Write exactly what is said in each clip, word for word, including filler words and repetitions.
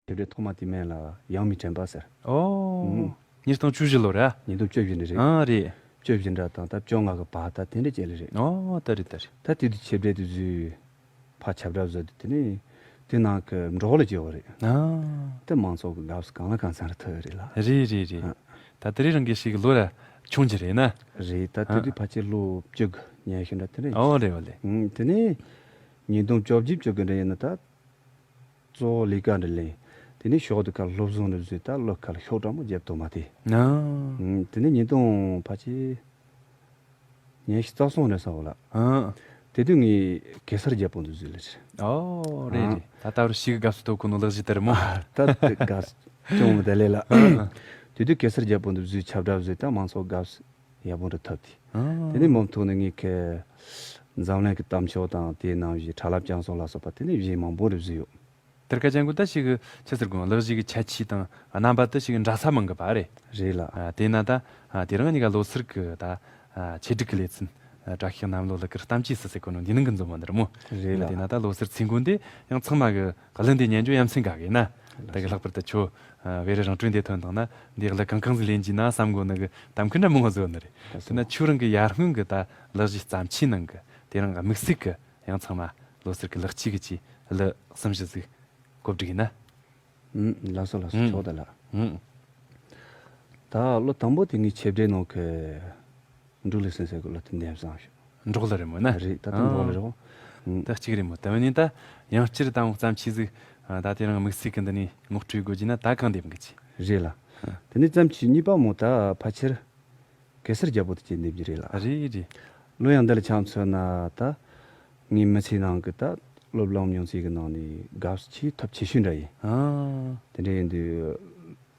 ཆེ་བགྲེས་ཐོག་མ་དེ་མིང་ལ་ཡང་མི་དྲན་པ་ཟེར། ཨོ། ཨུམ། ཉིས་སྟོང་བཅུ་བཞི་ལོ་རེད། ཉིས་སྟོང་བཅུ་བཞི་འདྲ་རེད། ཨ་རེད། བཅུ་བཞི་འདྲ་དང་ད་བཅོ་ལྔ་གི་བར་ད་དེ་འདྲ་ཅིག་ལ་རེད། ཨོ་ད་རེད་ད་རེད། ད་དེ་དུས་ཆེ་བགྲེས་དེ་ཚོས་ཕར་ཁྱབ་བསྒྲགས་བཟོས་དུས་དེ་ནས་དེ་ནང་གི་འབྲོག་ལ་བརྗེ་བ་རེད། ཨ། དེ་མང་ཚོགས་ཀྱི་དགའ་བསུ་གང་ལ་གང་འཚམ་རེ་ཐོབ་ཡོད་རེད་ལ། རེད་རེད་རེད། ཨ། ད་དེ་རིང་རང་གི་ཞིག་གི་ལོ་ར་ཆུང་གི་རེད་ན། རེད། ད་དེ་དུས་ཕལ་ཆེར་ལོ་བཅུ་གི་ཉི་ཤུ་འདྲ་དེ་འདྲ་ཡིན། ཨོ་རེད་བ་ལེ། ཨུམ། དེ་ནས་ཉིས་སྟོང་བཅོ་བརྒྱད་བཅུ་དགུ་འདྲ་ཡིན་ན་ད། གཙོ་བོ་ལས་ཀ་འདྲ་ལེན། དེ་ནས་ཞོགས་དུས་ཁ་སློབ་སྦྱོང་འདྲ་བཟོས་ད་སློབ་ཁ་ལ་ཤོག་གྲངས་མོ་བརྒྱབ་ཐུབ་མ་དེ། ཨ། ཨུམ། དེ་ནས་ཉིས་སྟོང་ཕལ་ཆེར་ཉི་ཤུ་རྩ་གསུམ་རེད་ས་འོ་ལ། ཨ། དེ་དུས་ངས་གེ་སར་རྒྱལ་པོ་འདི་བཟོས་ལ་རེད། ཨོ་རེད་རེད། ད་ལྟ་བར་ཞིག་དགའ་བསུ་ཐོབ་གོ་ནོ་ལག་གཞི་དེ་རེད་མོ། ད་དེ་དགའ་བསུ་ཅུང་མི་བདེ་ལེ་ལ། ཨ། དེ་དུས་གེ་སར་རྒྱལ་པོ་འདི་བཟོས་ཁྱབ་བསྒྲགས་བཟོས་ད་མང་ཚོགས་དགའ་བསུ་ཡག་པོ་འདྲ་ཐོབ་དེ། ཨ། དེ་ནས་མུ་མཐུད་ནས་ངས་ཁེ་འཛམ་གླིང་གི་གཏམ་ཤོག་དང་དེའི་ནང་བཞིན་ཁྲ་ལབ་ཅང་སོགས་ལ་སོགས་པ་དེ་ནས་གཞས་མང་པོ་རེ་བཟོས་ཡོད། དེར་ཁ་ཅན་གོ་ད་ཞིག་གི་ཆི་ཟེར་དགོས་ལག་གཞས་གི་ཁྱད་ཆོས་དང་རྣམ་པ་དེ་ཞིག་འདྲ་ས་མང་གི་པ་རེད། རེད་ལ། ཨ། དེས་ན་ད། ཨ། དེ་རིང་གཉིས་ཀ་ལོ་སར་གི་ད། ཨ། ཆེད་སྒྲིག་གི་ལེ་ཚན། ཨ། བཀྲ་ཤིས་གནམ་ལོ་ལག་ཀར་གཏམ་ཅི་སི་ཟེར་གོ་ནོ་འདི་ནང་གི་འཛོམས་མ་འདིར་མོ། རེད་ལ། དེས་ན་ད་ལོ་སར་ཚིག་མགོ་འདི་ཡང་ཚང་མ་གི་གླུ་འདི་ཉན་རྒྱུ་ཡ་མཚན་ག་གི་ན། ད་གི་ལྷག་པར་དུ་ཁྱོད། ཨ། བེ་རི་རང་གྲོས་འདི་ཐོན་དང་ན་འདི་གླུ་གང་གང་ཟིག་ལེན་གྱི་ན་བསམ་གོ་ནི་གི་གཏམ་ཁུ་འདྲ་མང་བོ་བཟོ་ནི་རེད། དེས་ན་ཁྱོད་རང་གི་ཡར་སྔོན་གི་ད་ལག་གཞས་བརྩམས་ཆོས་ནང་གི་དེ་རིང་དམིགས་བསལ་གི་ཡང་ཚང་མ་ལོ་སར་གི་ལག་གཅིག་གི་ཅི་གླུ་གསུམ་བཞི་ཟིག་གོ་སྒྲིག་ཡིན་ན། ཨུམ། ལགས་སོ་ལགས་སོ། ཨུམ། ཆོག་ད་ལ། ཨུམ། ད་ལོ་དང་པོ་དེ་ངའི་ཆེ་བགྲེས་ནང་གི་འབྲུག་ལི་སེང་ཟེར་གི་ལོ་དེ་འདེམས་བཟང་ཞུ། འབྲོག་ལ་རེད་མོ་ན། རེད། ད་ལྟ་འབྲོག་ལ་རེད་བ། ཨུམ། ད་གཅིག་རེད་མོ། ད་བ་ནི་ད་ཡང་སྤྱིར་དང་བརྩམས་ཆོས་ཟིག་ད་དེ་རིང་དམིགས་བསལ་གི་འདི་ནས་ངོ་སྤྲོད་དགོས་ཀྱི་ན་ད་གང་འདེམས་གི་ཅི། རེད་ལ། དེ་ནས་བརྩམས་ཆོས་གཉིས་པ་མོ་ད་ཕལ་ཆེར། གེ་སར་རྒྱལ་པོ་དེ་ཅིག་འདེམས་རྒྱུ་རེད་ལ། རེད་རེད། ལོ་ཡང་འདི་ལ་ཆ་མཚོན་ན་ད། ངའི་མི་ཚེའི་ནང་གི་ད་སློབ་ལམ་མྱོང་ཚད་ཀྱི་ནང་ནས་དགའ་བསུ་ཆེས་ཐོབ་ཆེ་ཤོས་འདྲ་ཡིན། ཨ། དེ་འདྲ་ཡིན་དུས་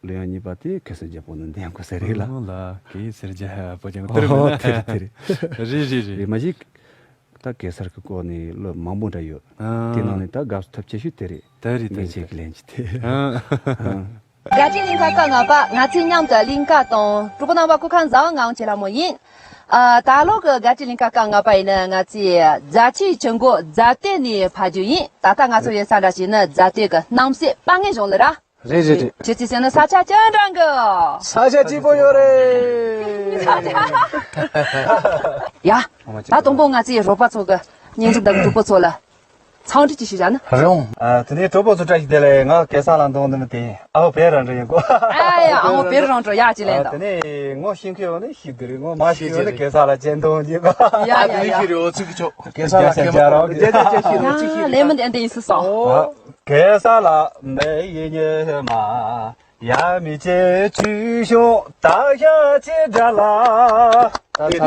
ལོ་ཡང་གཉིས་པ་དེ་གེ་སར་རྒྱལ་པོ་ནི་འདེམས་དགོས་ས་རེད་ལ། ཨོ་ལ་གེ་སར་རྒྱལ་པོ་ཀྱང་ཨོ་དེ་རེད་དེ་རེད། རེད་རེད་རེད། རེད་མ་གཞི་ད་གེ་སར་གྱི་སྐོར་ནས་སློབ་མང་པོ་འདྲ་ཡོད། ཨ། དེ་ནང་ནས་ད་དགའ་བསུ་ཐོབ་ཆེ་ཤོས་དེ་རེད། དེ་རེད་དེ་ངས་རེད། ཁྱེད་ཀྱི་ལན་གྱི་དེ། ཨ། ཨ། དགའ་སྤྲོའི་གླིང་ག་སྐབས་ལྔ་པ་ང་ཚོས་མཉམ་དུ་གླིང་ག་དང་གྲོགས་པོ་རྣམ་པ་སྐུ་ཁམས་བཟང་། ང་དབང་ཆེ་ལྷ་མོ་ཡིན། ཨ། ད་ལོ་གི་དགའ་སྤྲོའི་གླིང་ག་སྐབས་ལྔ་པ་ཡིན་ན་ང་ཚོས་རྫ་ཆུའི་ཆུ་མགོ་རྫ་སྟོད་ནས་ཕེབས་རྒྱུ་ཡིན། ད་ལྟ་ང་ཚོ་ཡོད་ས་འདྲ་ཞིག་ནི་རྫ་སྟོད་ཀྱི་སྣང་སྲིད་དཔལ་ངན་གཞུང་ལ་ར། རེད་རེད་རེད། ཁྱེད་ཚོས་ཟེར་ན་ས་ཆ་ཅི་འདྲ་གི། ས་ཆ་སྐྱིད་པོ་ཡོད་རེད། ཡ། ད་དང་པོ་ང་ཚོའི་རོགས་པ་ཚོ་གི་བརྙན་འཕྲིན་དང་གྲོགས་པོ་ཚོ་ལ། འཚམས་འདྲི་ཅིག་ཞུ་བྱ་ན། རེད་འོང་། ཨ། དེ་ནས་གྲོགས་པོ་ཚོ་བཀྲ་ཤིས་བདེ་ལེགས། ང་གེ་སར་ལ་འདོན་འདི་མི་དེ་ཨའོ་བེ་རང་འདྲ་ཡིན་གོ། ཨ་ཡ། ཨའོ་བེ་རང་འདྲ་ཡག་ཅིག་ལེན་དང་། དེ་ནས་ངོ་ཤེས་མཁན་ཡོད་ན་ཤེས་དེ་རེད། ངོ་མ་ཤེས་ཡོད་ན་གེ་སར་ལ་ཅན་འདོན་གྱི་གོ། ཡ་ཡ་ཡ། ཤེས་རེད། འོ་ཚིག་གི་ཆོག་གེ་སར་ལ་ཁེ་མ་རོགས་ཀྱི་རྒྱ་ཆ་ཆ་ཤེས་རེད། ཚིག་ཤེས་ལེ་མི་འདི་འདི་ཡིན་སུ་སོང་། གེ་སར་ལ་མེ་ཡི་ཉི་མ། ཡ་མི་ཅེ་ཆུ་ཤོང་ད་ཤ་ཅེ་དྲ་ལ། ད་ད་ད་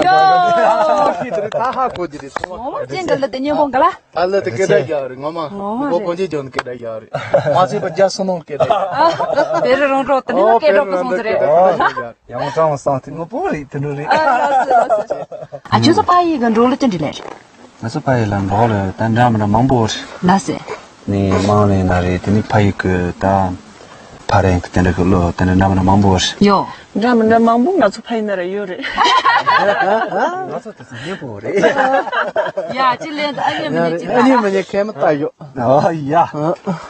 ད་ཧ་གོ་རྒྱུ་རེད། ཚང་མ། ངོ་མ་ཅན་གི་ལ་དེ་སྙན་པོ་འགའ་ལ། ད་ལ་དེ་སྐད་སྒྲ་རྒྱག་རེད་ངོ་མ། ངོ་མ་ངོ་རེད། གོ་འཇིག་ཇོན་སྐད་སྒྲ་རྒྱག་རེད། མ་ཚད་པ་རྒྱ་སོ་ནོ་སྐད་སྒྲ་རྒྱག་རེད། དེ་རེད་རང་གྲོགས་དེ་ནི་ཨོ་སྐད་སྒྲ་པོ་སོང་ཟེར་རེད། ཡང་གྲངས་སང་དེ་ངོ་པོ་རེད། དེ་འདྲ་རེད། ཨ་ལགས་སོ་ལགས་སོ། ཨ་ཁྱོད་ཚོ་ཕ་ཡུལ་གི་འབྲོག་ལ་ཅི་འདྲ་ལས་རེད། ང་ཚོ་ཕ་ཡུལ་ལ་འབྲོག་ལ་ད་འདྲ་མི་འདྲ་མང་པོ་རེད། ལགས་སེ། ནས་མང་ནས་ན་རེད། དེ་ནས་ཕ་ཡུལ་གི་ད་ཕ་རེད་གི་དེ་འདྲ་གི་ལོ་དེ་འདྲ་འདྲ་མི་འདྲ་མང་པོ་རེད། ཡོ། འདྲ་མི་འདྲ་མང་པོ་ང་ཚོ་ཕ་ཡུལ་ན་ར་ཡོད་རེད། ང་ཚོ་དེ་ཚོ་སྙན་པོ་རེད། ཡ་ཅི་ལེན་ད་ཨ་ཉེ་མི་ཉེ་ཅི་ཨ་ཉེ་མི་ཉེ་ཁས་མི་ལྟ་ཡོད། ཨ་ཡ།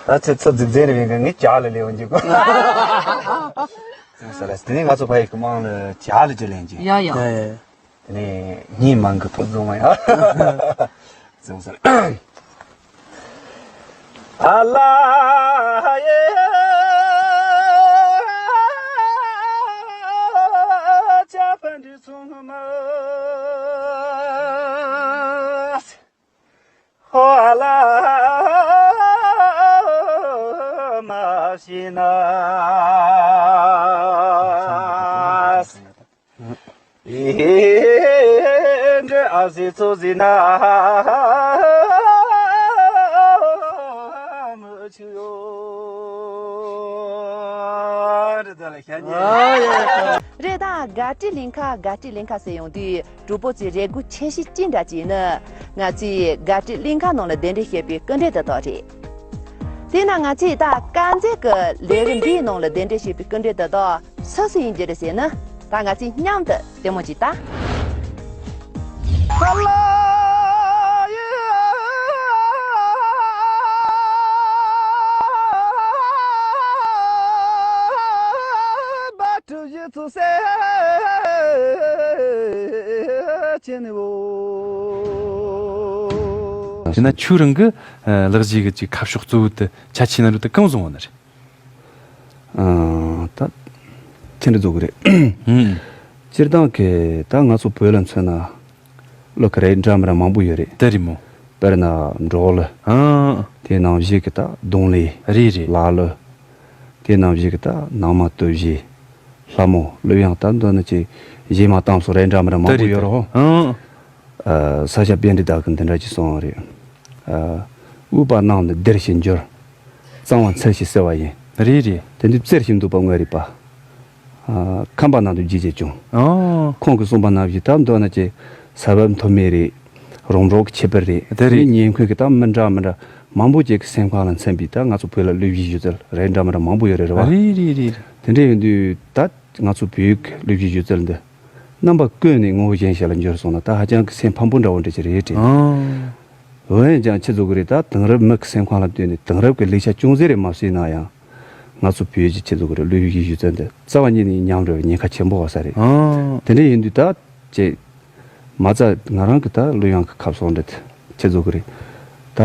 ད་ཚེ་ཚོ་རྫིག་རྫིག་རེད་བས་ངས་ཇ་ལ་ལེ་འོང་འཇུག་གོ། ས་ལ་དེ་ནས་ང་ཚོ་ཕ་ཡུལ་གི་མང་ལ་ཇ་ལ་ཅི་ལེན་གྱི། ཡ་ཡ། དེ་ནས་ཉིན་མང་གི་ཕུ་བཟུང་བ་ཡང་བཟུང་ཟེར། ཨ་ལ་ཡེ། ཅ་པན་དྲི་ཚོང་མ། ཧོ་ཨ་ལ་མ་ཤི་ན། ཨེ་འདྲ་ཨ་ཟི་ཚོ་ཟི་ན་མི་ཆུ་ཡོ། རེད་ད་ལ་ཤ་ཉེ། རེད་ད། དགའ་སྤྲོའི་གླིང་ག་དགའ་སྤྲོའི་གླིང་ག་ཟེར་ཡོང་དུས་གྲོགས་པོ་ཚོའི་རེ་སྒུག་ཆེ་ཤོས་ཅི་འདྲ་ཅིག་ནི་ང་ཚོའི་དགའ་སྤྲོའི་གླིང་ག་ནང་ལ་གདན་འདྲེན་བྱས་པའི་སྐུ་མགྲོན་དེ་དག་རེད། དེས་ན་ང་ཚོས་ད་དཀར་མཛེས་ཀྱི་ལས་རིམ་འདིའི་ནང་ལ་གདན་འདྲེན་བྱས་པའི་སྐུ་མགྲོན་དེ་དག་སུ་སུ་ཡིན་རྒྱུ་རེད་ཟེར་ན། ད་ང་ཚོས་མཉམ་དུ་ལྟད་མོ་ཅིག་ལྟ། དེས་ན་ཁྱོད་རང་གི་ཨ་ལག་གཞས་ཀྱི་ཅིག་ཁ་ཕྱོགས་གཙོ་བོ་དེ་ཁྱད་ཆོས་ནང་ལོགས་དེ་གང་བཟུང་བ་ནི་རེད། ཨ། ད་ཁྱེད་འདྲ་བཟོ་གི་རེད། ཧུམ། སྤྱིར་བཏང་གི་ད་ང་ཚོ་བོད་ལ་མཚོན་ན། གླུ་གི་རིགས་འདྲ་མི་འདྲ་མང་པོ་ཡོད་རེད། དེ་རེད་མོ། དཔེར་ན་འབྲོག་གླུ། ཨང་། དེ་ནང་བཞིན་གི་ད་གདོང་ལེན། རེད་རེད། ལ་གླུ། དེ་ནང་བཞིན་གི་ད་ནང་མ་སྟོད་གཞས། ལྷ་མོ། གླུ་དབྱངས། ད་འདི་ནི་ཅིག་གཞས་མ་གཏམ་སོགས་རིགས་འདྲ་མི་འདྲ་མང་པོ་ཡོད་རེད་ཧོ། ཨང་། ཨ། ས་སྐྱ་པཎྜི་ཏ་གི་འདི་འདྲ་ཅིག་གསུངས་པ་རེད། ཨ། དབུས་པ་རྣམས་ནི་ལྡིར་ཞིང་འགྱུར། གཙང་བ་འཚིལ་ཞིང་བསིལ་བ་ཡིན། རེད་རེད། དེ་འདི་བཙིར་ཞིང་འདུག་པ་དངོས་རེད་པ། ཨ། ཁམས་པ་རྣམས་དང་བརྗེ་བྱེད་ཀྱང་། ཨོ། ཁོང་གིས་གསུངས་པ་ནང་བཞིན་ད་མདོར་ན་ཅིག་ས་བབ་མཐོ་དམན་རེད། རོང་འབྲོག་གི་ཁྱད་པར་རེད། དེ་རེད། དེ་ཉེ་འཁོན་གྱི་ད་མི་འདྲ་མི་འདྲ་མང་པོ་ཅིག་གི་སེམས་ཁམས་ལ་འཚམ་པའི་ད་ང་ཚོ་བོད་ལ་གླུ་གཞས་སྒྱུ་རྩལ་རིགས་འདྲ་མི་འདྲ་མང་པོ་ཡོད་རེད། རེད་པ། རེད་རེད་རེད། དེ་འདྲ་ཡིན་དུས་ད་ང་ཚོ་བོད་ཀྱི་གླུ་གཞས་སྒྱུ་རྩལ་འདི་རྣམ་པ་ཀུན་ནས་ངོ་བོ་གཞན་ཞིག་ལ་འགྱུར་སོང་ན་ད་ཧ་ཅང་གི་སེམས་ཕམ་པོ་འདྲ་བོ་འདྲ་ཅིག་རེད་དྲན། ཨོ། འོན་ཀྱང་ཁྱེད་ཚོ་གི་རེད། ད་དེང་རབས་མི་གི་སེམས་ཁམས་ལ་ལྟོས་ནས་དེང་རབས་ཀྱི་ལེགས་ཆ་ཅུང་ཟད་རེ་མ་བསྲེས་ན་ཡང་། ང་ཚོ་བོད་ཀྱི་ཁྱེད་ཚོ་གི་རེད། གླུ་གཞས་སྒྱུ་རྩལ་འདི་རྩ་བ་ཉིད་ནས་ཉམས་འགྲོ་བའི་ཉེན་ཁ་ཆེན་པོ་ཡོད་ས་རེད། ཨང་། དེ་འདྲ་ཡིན་དུས་ད་ཅིག་མ་རྩ་ང་རང་གི་ད་གླུ་དབྱངས་ཀྱི་ཁ་བྱང་འདི་ཁྱེད་ཚོ་གི་རེད། ད་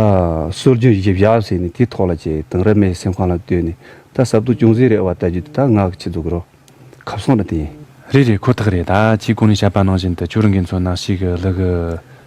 སྲོལ་རྒྱུན་གཞི་བཞག་ཟེར་ནས་དེའི་ཐོག་ལ་ཅིག་དེང་རབས་མིའི་སེམས་ཁམས་ལ་ལྟོས་ནས་ད་ཟབ་ཏུ་ཅུང་ཟད་རེ་བ་ལྟ་རྒྱུ་དེ་ད་ང་གི་ཁྱེད་ཚོ་གི་རོ། ཁ་བྱང་ནི་དེ་ཡིན། རེད་རེད། ཁོ་ཐག་རེད། ད་ཅིག་གོང་ནས་བཤད་པ་ནང་བཞིན་དུ་ཁྱོད་རང་གིས་མཚོན་ན་ཞིག་གི་གླུ་གི་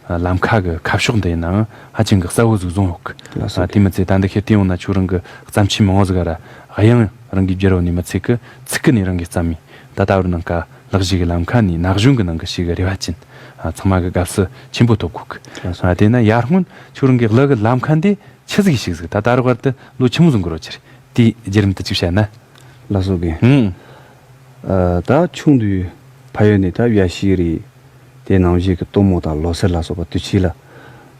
ལམ་ཁ་གི་ཁ་ཕྱོགས་འདི་ཡིན་ནའང་ཧ་ཅང་གི་གསལ་བོ་ཟིག་བཟུང་ཡོད་གི། ལགས་སོ། ཨ། དེ་མི་ཚད་ད་འདི་ཁྱེར་བལྟས་ཡོང་ན་ཁྱོད་རང་གི་བརྩམས་ཆོས་མང་བོ་ཟིག་ག་ར་དབྱངས་རང་གིས་བསྒྱུར་བ་ནས་མི་ཚད་གི་ཚིག་གི་ནས་རང་གིས་བརྩམས་མི་ད་ལྟ་བར་ནང་ག་ལག་གཞས་གི་ལམ་ཁ་ནས་ན་གཞོན་གི་ནང་གི་ཞིག་གི་རེ་བ་ཅན། ཨ། ཚང་མ་གི་དགའ་བསུ་ཆེན་པོ་ཐོབ་གོ་གི། ལགས་སོ། ཨ། དེས་ན་ཡར་སྔོན་ཁྱོད་རང་གི་གླུ་གི་ལམ་ཁ་འདི་ཆི་ཟིག་ཞིག་ཟིག་ད་ད་རུ་བར་དུ་ལོ་ཆི་མོ་ཟིག་འགོར་བ་ཅིག་རེད། དེའི་བརྒྱུད་རིམ་དེ་ཅིག་བཤད་ན། ལགས་སོ་གི། ཧུམ། ཨ། ད་ཆུང་དུས་ཕ་ཡུལ་ནས་ད་ཡ་ཤི་རི། དེ་ནང་བཞིན་གྱི་སྟོན་མོ་དང་ལོ་སར་ལ་སོགས་པ་དུས་ཆེན་ལ།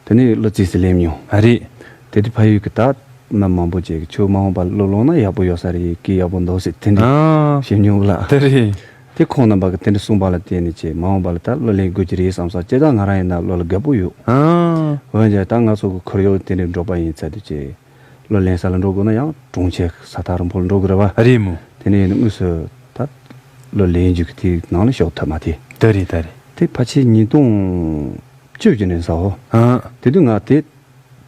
དེ་ནས་གླུ་བཙན་སེ་ལེན་མྱོང་། ཨ། རེད། དེ་དུས་ཕ་ཡུལ་གྱི་ད་མི་མང་པོ་ཅིག་གིས་ཁྱོད་མ་འོངས་པ་གླུ་བླངས་ན་ཡག་པོ་ཡོད་ས་རེད། སྐད་ཡག་པོ་འདུག་ཟེར་དེ་འདྲ། ཨ། བཤད་མྱོང་ལ། དེ་རེད། དེ་ཁོང་རྣམ་པ་གིས་དེ་འདྲ་གསུངས་པ་ལ་བརྟེན་ནས་ཅིག་མ་འོངས་པ་ལ་ད་གླུ་ལེན་དགོས་ཀྱི་རེད་བསམ་སོང་། སྤྱིར་བཏང་ང་རང་ཡིན་ན་གླུ་ལ་དགའ་པོ་ཡོད། ཨ། འོན་ཀྱང་ད་ང་ཚོ་གི་ཁོར་ཡུག་དེ་འདྲའི་འབྲོག་པ་ཡིན་ཚར་དུས་ཅིག་གླུ་ལེན་ས་ལ་འགྲོ་དགོས་ན་ཡང་གྲོང་ཁྱེར་ས་ཐག་རིང་པོ་ལ་འགྲོ་དགོས་རེད་པ། རེད་མོ། དེ་ནས་ཡིན་ན་དངོས་སུ་ད་གླུ་ལེན་རྒྱུ་གི་དེའི་ནང་ལ་ཞུགས་ཐུབ་མ་དེ། ད་རེད་ད་རེད། དེ་ཕལ་ཆེར་ཉིས་སྟོང་བཅུ་བཞི་ནས་ཟེར་འོ། ཨ། དེ་དུས་ང་དེ་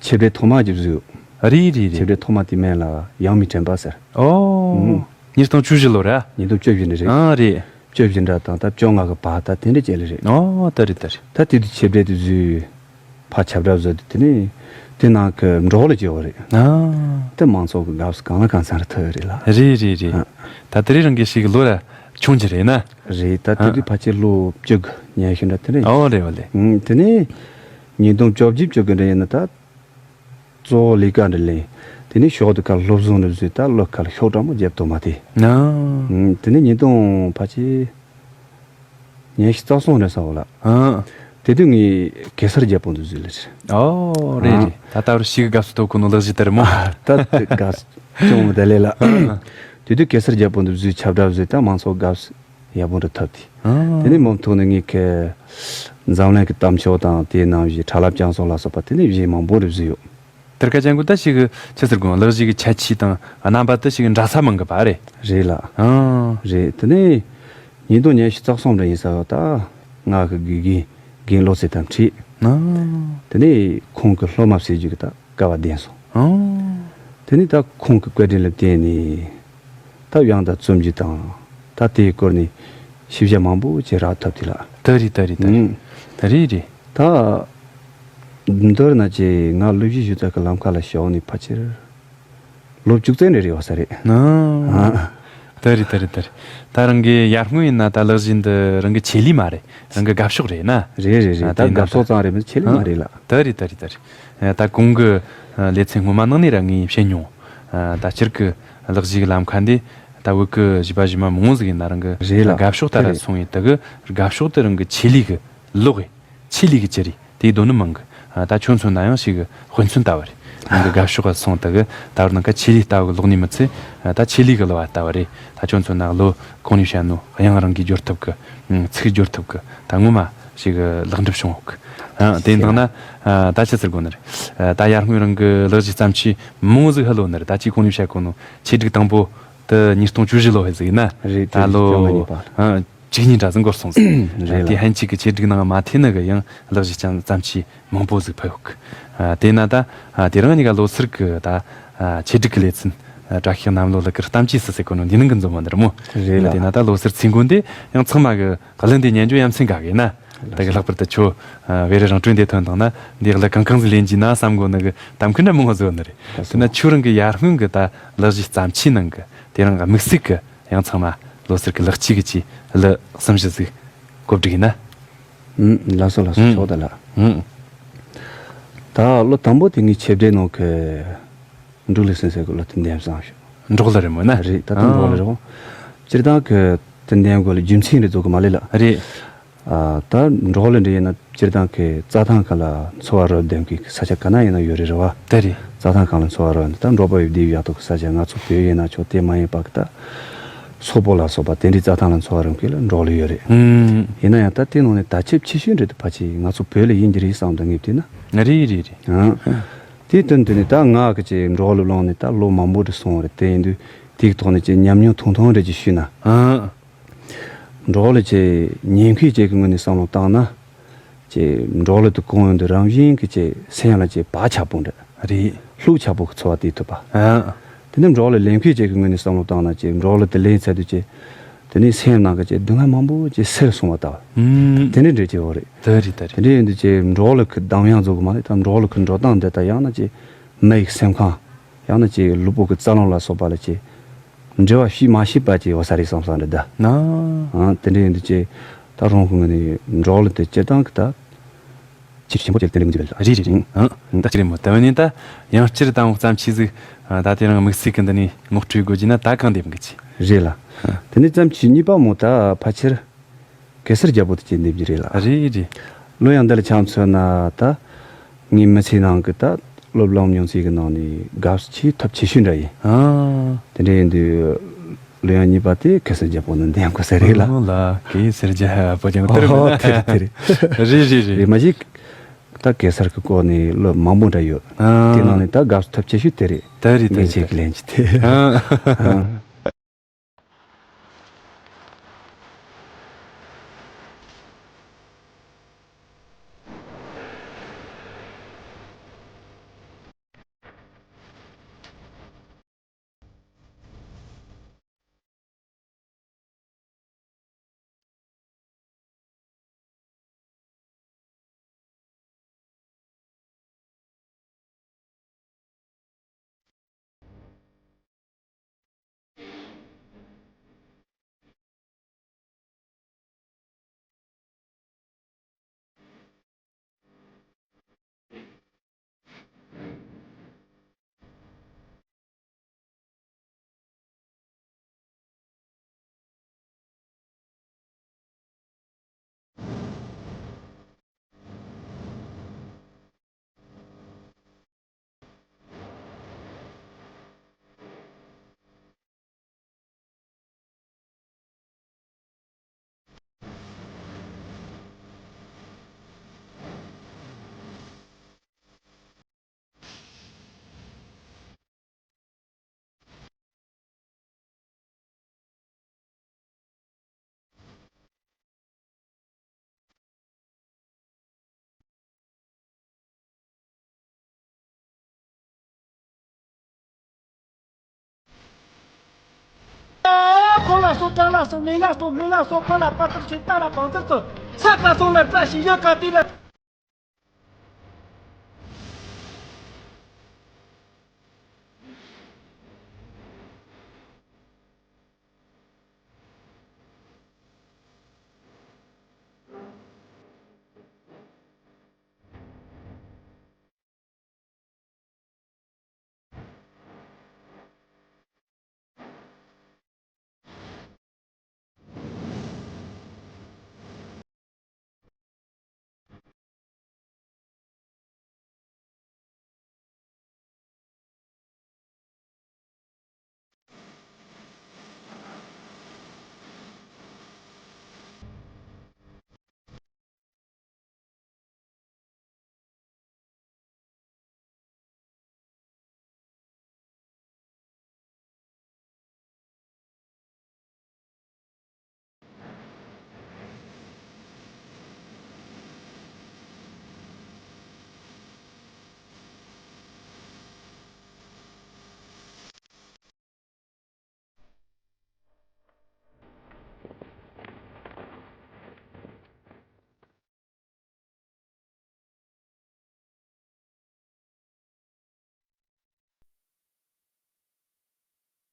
ཆེད་སྦྲེལ་ཐོག་མ་གི་བཟོས་ཡོད། རེད་རེད་རེད། ཆེད་སྦྲེལ་ཐོག་མ་དེའི་མིང་ལ་ཡང་མི་དྲན་པ་ཟེར། ཨོ། ཨུ། ཉིས་སྟོང་བཅུ་བཞི་ལོ་ར། ཉིས་སྟོང་བཅུ་བཞི་ནས་རེད། ཨ། རེད། བཅུ་བཞི་འདྲ་དང་ད་བཅོ་ལྔ་གི་བར་ད་དེ་འདྲ་ཅིག་ལ་རེད། ཨོ། ད་རེད་ད་རེད། ད་དེ་དུས་ཆེད་སྦྲེལ་དེ་བཟོས། ཕར་ཁྱབ་བསྒྲགས་བཟོས་ཏེ་དེ་ནས་དེ་ནང་གི་འབྲོག་ལ་བརྗེ་བ་རེད། ཨ། དེ་མང་ཚོགས་ཀྱི་དགའ་བསུ་གང་ལ་གང་འཚམ་རེ་ཐོབ་ཡོད་རེད་ལ། རེད་རེད་རེད། ཨ། ད་དེ་རིང་རང་གི་ཞིག་ལོ་ར་ཆུང་ཆུང་རེད་ན། རེད། ད་དེ་དུས་ཨ་ཕལ་ཆེར་ལོ་བཅུ་དགུ་ཉི་ཤུ་འདྲ་དེ་རེད། ཨོ་རེད་བ་ལེ། ཨུ། དེ་ནས་ཉིས་སྟོང་བཅོ་བརྒྱད་བཅོ་དགུ་འདྲ་ཡིན་ན་ད། གཙོ་བོ་ལས་ཀ་འདྲ་ལེན། དེ་ནས་ཞོགས་དུས་ཁ་སློབ་སྦྱོང་འདྲ་བཟོས། ད་གླུ་ཁ་ལ་ཤུགས་དྲག་མོ་བརྒྱབ་ཐུབ་མ་དེ། ཨ། ཨུ། དེ་ནས་ཉིས་སྟོང་ཕལ་ཆེར་ཉི་ཤུ་རྩ་གསུམ་རེད་ཟེར་བ་ལ། ཨ། དེ་དུས་ངས་གེ་སར་རྒྱལ་པོ་འདི་བཟོས་ལ་རེད། ཨོ་རེད་ཨ་རེད། ད་ལྟ་བར་ཞིག་དགའ་བསུ་ཐོབ་གོ་ནོ་ལག་གཞས་དེ་རེད་མོ། ད་དེ་དགའ་བསུ་ཅུང་མི་བདེ་ལེ་ལ། ཨ། དེ་དུས་གེ་སར་རྒྱལ་པོ་འདི་བཟོས་ཁྱབ་བསྒྲགས་བཟོས། ད་མང་ཚོགས་དགའ་བསུ་ཡག་པོ་འདྲ་ཐོབ་དེ། ཨ། དེ་ནས་མུ་མཐུད་ནས་ངས་ཁ་འཛམ་གླིང་གི་གཏམ་ཕྱོགས་དང་དེའི་ནང་བཞིན་ཁྲ་ལབ་རྒྱང་སོང་ལ་སོགས་པ་དེ་ནས་གཞས་མང་པོ་རེ་བཟོས་ཡོད། དེར་ཁ་ཅན་གོ་ད་ཞིག་ཆི་ཟེར་དགོས། ལག་གཞས་ཀྱི་ཁྱད་ཆོས་དང་རྣམ་པ་དེ་ཞིག་འདྲ་ས་མང་གི་པ་རེད། རེད་ལ། ཨ། རེད། དེ་ནས་ཉིས་སྟོང་ཉི་ཤུ་རྩ་གསུམ་རེ་ཡིན་ས་ད་ང་གི་དགེ་རྒན་རྒན་བློ་ཚེ་དང་འཁྲིད། ཨ། དེ་ནས་ཁོང་གི་སློབ་མ་བྱེད་རྒྱུ་གི་ད་སྐལ་བ་ལྡན་སོང་། ཨང་། དེ་ནས་ད་ཁོང་གི་བཀའ་དྲིན་ལ་བརྟེན་ནས་ད་དབྱངས་རྟ་རྩོམ་རྒྱུ་དང་ད་དེའི་སྐོར་ནས་ཤེས་བྱ་མང་པོ་ཅིག་རག་ཐུབ་དེ་ལ། ད་རེད་ད་རེད་ད་རེད། ཨང་། ད་རེད་རེད། ད་མདོར་ན་ཅིག་ང་གླུ་གཞས་ཞུ་ཚགས་ཀྱི་ལམ་ཁ་ལ་ཞུགས་ནས་ཕལ་ཆེར་ལོ་བཅུ་ཙམ་རེ་རེ་བ་ས་རེད། ཨང་། ཨ། ད་རེད་ད་རེད་ད་རེད། ད་རང་གི་ཡར་སྔོན་ཡིན་ན་ད་ལག་གཞས་འདི་རང་གི་ཆེད་ལས་མ་རེད། རང་གི་དགའ་ཕྱོགས་རེད་ན། རེད་རེད་རེད། ཨ། ད་དེ་ན་དགའ་ཕྱོགས་ད་ཙམ་རེད་མིན་ཆེད་ལས་མ་རེད་ལ། ད་རེད་ད་རེད་ད་རེད། ཨ། ད་གོང་གི་ཨ་ལེ་ཚན་སྔོན་མ་ནང་ནས་ར་ངས་བཤད་མྱོང་། ཨ། ད་སྤྱིར་གི་ལག་གཞས་ཀྱི་ལམ་ཁ་འདི་ད་བོད་ཀྱི་གཞས་པ་གཞས་མ་མང་བོ་ཟིག་ཡིན་ན་རང་གི་རེད་ལ། དགའ་ཕྱོགས་ལྟར་རེད། སོང་ཡིན་ད་གི་དགའ་ཕྱོགས་དེ་རང་གི་ཆེད་ལས་གི་ལོག་གི་ཆེད་ལས་གི་ཅི་རེད་དེའི་དོན་ནི་མང་གི། ཨ། ད་ཁྱོད་མཚོན་ན་ཡང་ཞིག་གི་དཔེ་མཚོན་ལྟ་བུ་རེད། རང་གི་དགའ་ཕྱོགས་ལ་སོང་ད་གི་ད་བར་ནང་ག་ཆེད་ལས་ལྟ་བུ་གི་ལོག་ནི་མི་ཚེ། ཨ། ད་ཆེད་ལས་གི་ལོ་བ་ལྟ་བུ་རེད། ད་ཁྱོད་མཚོན་ན་ལོ་གོང་ནས་བཤད་ནོ་དབྱངས་རང་གིས་སྒྱུར་ཐུབ་གི། ཨང་། ཚིག་སྒྱུར་ཐུབ་གི། ད་ངོ་མ་ཞིག་གི་ལེགས་འགྲུབ་བྱུང་ཡོད་གི། ཨ། དེ་འདང་ན། ཨ། ད་ཆི་ཟེར་དགོས་ནི་རེད། ཨ། ད་ཡར་སྔོན་རང་གི་ལག་གཞས་བརྩམས་ཆོས་མང་བོ་ཟིག་ཧ་ལོ་ནི་རེད། ད་ཅིག་གོང་ནས་བཤད་གོ་ནོ་ཆེད་སྒྲིག་དང་པོ། ད་ དེ་ཉིས་སྟོང་བཅུ་བཞི་ལོ་ཧེ་ཟིག་ཡིན་ན། རེད། ད་ལོ་བཅོ་ལྔ་ཉིས་པ། ཨ། བཅུ་གཉིས་འདྲ་ཟིག་འགོར་སོང་ཟིག་རེད་ལ། དེ་ཧན་ཆི་གི་ཆེད་སྒྲིག་ནང་མ་ཐེ་ནི་གི་ཡང་གླུ་གཞས་ཅང་ཙམ་ཆི་མང་པོ་ཟིག་ཕུལ་ཡོད་གི། ཨ། དེ་ན་ད། ཨ། དེ་རིང་གཉིས་ཀ་ལོ་སར་གི་ད། ཨ། ཆེད་སྒྲིག་གི་ལེ་ཚན། ཨ། བཀྲ་ཤིས་གནམ་ལོ་ལ་ཀིར་གཏམ་ཅི་སི་ཟེར་གོ་ནོ་འདི་ནང་གི་འཛོམས་མ་འདིར་མོ། རེད་ལ། དེ་ན་ད་ལོ་སར་ཚིག་མགོ་འདི་ཡང་ཚང་མ་གི་གླུ་འདི་ཉན་རྒྱུ་ཡ་མཚན་ག་གི་ན། ད་གི་ལྷག་པར་དུ་ཁྱོད། ཨ། བེ་རི་རང་གྲོན་འདི་ཐོན་དང་ན་འདི་གླུ་གང་གང་ཟིག་ལེན་གྱི་ན་བསམ་གོ་ནི་གི་གཏམ་ཁུ་འདྲ་མང་བོ་བཟོ་ནི་རེད། དེ་ན་ཁྱོད་རང་གི་ཡར་སྔོན་གི་ད་གླུ་གཞས་བརྩམས་ཆོས་ནང་གི་དེ་རིང་གི་དམིགས་བསལ་གི་ཡང་ཚང་མ་ལོ་སར་གི་ལེགས་སྐྱེས་གི་ཆི་གླུ་གསུམ་བཞི་ཟིག་གོ་སྒྲིག་ཡིན་ན། ཨུམ། ལགས་སོ་ལགས་སོ། ཨུམ། ཆོག་ད་ལ། ཨུམ། ད་ལོ་དང་པོ་དེ་ངའི་ཆེད་སྒྲིག་ནང་གི་འབྲུག་ལེགས་སེ་ཟེར་གི་ལོ་དེ་འདེམས་བསམ་ཞུ། འབྲོག་གླུ་རེད་མོ་ན། རེད། ད་ལྟ་འབྲོག་གླུ་རེད་བ། སྤྱིར་བཏང་གི་དེ་འདེམས་དགོས་ལ་རྒྱུ་མཚན་རེ་བཟོ་གི་མ་ལེ་ལ། རེད། ཨ། ད་འབྲོག་གླུ་འདྲ་ཡིན་ན་སྤྱིར་བཏང་གི་རྩྭ་ཐང་ག་ལ་འཚོ་བ་རོལ་འདེམས་གི་ས་ཆ་ག་ན་ཡིན་ན་ཡོད་རེད་རེད་བ། དེ་རེད། རྩྭ་ཐང་གང་ལ་འཚོ་བ་རོལ་ད་འབྲོག་པ་ཡོད་དེ་ཡག་ཐོག་གི་ས་ཆ་ང་ཚོ་བོད་ཡིན་ན་ཆོག་དེ་མ་ཡིན་པ་གི་ད། སོག་པོ་ལ་སོགས་པ་དེ་འདྲའི་རྩྭ་ཐང་ལ་འཚོ་བ་རོལ་གི་ལ་འབྲོག་གླུ་ཡོད་རེད། ཨུམ། ཡིན་ན་ཡང་ད་དེ་ནང་ནས་ད་ཆེབ་ཆེ་ཤོས་འདྲ་དུ་ཕལ་ཆེར་ང་ཚོ་བོད་ལ་ཡིན་གྱི་རེད་བསམ་དང་ངེས་བལྟས་ན། རེད་རེད་རེད། ཨང་། དེའི་དོན་དུ་ནི་ད་ང་གི་ཅེ་འབྲོག་གླུ་བླངས་ནས་ད་ལོ་མང་པོ་རེ་སོང་བ་རེད། དེ་ཡིན་དུས་དེའི་ཐོག་ནས་ཅེ་ཉམས་མྱོང་ཐུང་ཐུང་རེ་ཅིག་ཞུས་ན། ཨང་། འབྲོག་གླུ་ཅེ་ཉན་མཁན་ཅིག་གི་ངོས་ནས་བསམ་བློ་བཏང་ན། ཅེ་འབྲོག་གླུ་དེ་གང་ཡོང་དུས་རང་བཞིན་གྱི་ཅེ་སེམས་ལ་ཅེ་བག་ཆགས་པོ་འདྲ། རེད། ལྷུག་ཆགས་པོ་གི་ཚོར་བ་དེ་ཐོབ་པ། ཨང་། དེ་ནས་འབྲོག་གླུ་ལེན་མཁན་ཅིག་གི་ངོས་ནས་བསམ་བློ་བཏང་ན་ཅེ་འབྲོག་གླུ་དེ་ལེན་ཚར་དུས་ཅེ། དེ་ནས་སེམས་ནང་གི་ཅེ་སྡུག་བསྔལ་མང་པོ་ཅེ་སེལ་སོང་བ་ལྟ་བུ། ཨུམ། དེ་འདྲའི་འདྲ་ཅིག་ཡོད་རེད། དེ་རེད་དེ་རེད། དེ་འདྲ་ཡིན་དུས་ཅེ་འབྲོག་གླུ་གི་གདངས་དབྱངས་བཟོ་གི་མ་རེད། ད་འབྲོག་གླུ་གི་འགྲོ་སྟངས་འདི་ད་ཡང་ན་ཅེ་མི་ཡི་སེམས་ཁམས། ཡང་ན་ཅེ་ལུས་པོ་གི་རྩ་རླུང་ལ་སོགས་པ་ལ་ཅེ་འབྲེལ་བ་བྱེད་མ་ཤེས་པ་ཅེ་ཡོད་ས་རེད་བསམ་བསམ་འདྲ་ད། ན། ཨང་། དེ་འདྲ་ཡིན་དུས་ཅེ་ད་རང་གི་ངོས་ནས་འབྲོག་གླུ་དེ་སྤྱིར་བཏང་གི་ད། ཆེས་ཆེན་པོ་ཅིག་དེ་འདྲ་མི་འཛིན་པ་རེད། རེད་རེད་རེད། ཨང་། ད་ཅི་རེད་མོ། ད་འོན་ནི་ད་ཡང་སྤྱིར་བཏང་བོ་ཙམ་ཆི་ཟིག་ད་དེ་རིང་དམིགས་བསལ་གི་འདི་ནས་ངོ་སྤྲོད་དགོས་ཀྱི་ན་ད་གང་འདེམས་གི་ཆི། རེད་ལ། དེ་ནས་ཙམ་ཆི་གཉིས་པ་མོ་ད་ཕལ་ཆེར་གེ་སར་རྒྱལ་པོ་དེ་ཅི་འདེམས་ཀྱི་རེད་ལ། རེད་རེད། ལོ་ཡང་འདི་ལ་ཆ་མཚོན་ན་ད་ངའི་མི་ཚེ་ནང་གི་ད་སློབ་ལམ་མྱོང་ཚད་གི་ནང་ནས་དགའ་བསུ་ཆེས་ཐབས་ཆེ་ཤོས་འདྲ་ཡིན། ཨང་། དེ་འདྲ་ཡིན་དུས། ལོ་ཡང་གཉིས་པ་དེ་གེ་སར་རྒྱལ་པོ་ནི་འདེམས་དགོས་ས་རེད་ལ། ཨོ་ལ། གེ་སར་རྒྱལ་པོ་ཀྱང་དེ་རེད་མོ་ན། ཨོ་དེ་རེད་དེ་རེད། རེད་རེད་རེད། རེད་མ་གཞི། ད་གེ་སར་གི་སྐོར་ནས་ལོ་མང་པོ་འདྲ་ཡོད། ཨ། དེ་ནང་ནས་ད་དགའ་བསུ་ཐབས་ཆེ་ཤོས་དེ་རེད། དེ་རེད་དེ་ངས་རེད་ཆེད་དེ་ཀྱི་ལན་གྱི་དེ། ཨ། ཨ། ཁོ་ལ་སོགས་ཀྲང་ལ་སོགས་མེ་ལ་སོགས་མེ་ལ་སོགས་ཁོ་ལ་པ་ཏར་ཆེ་ཏ་ལ་བང་ཏར་སོགས་ས་ཀ་སོགས་ལ་བཀྲ་ཤིས་ཡོད་ཀ་དེ་ལ།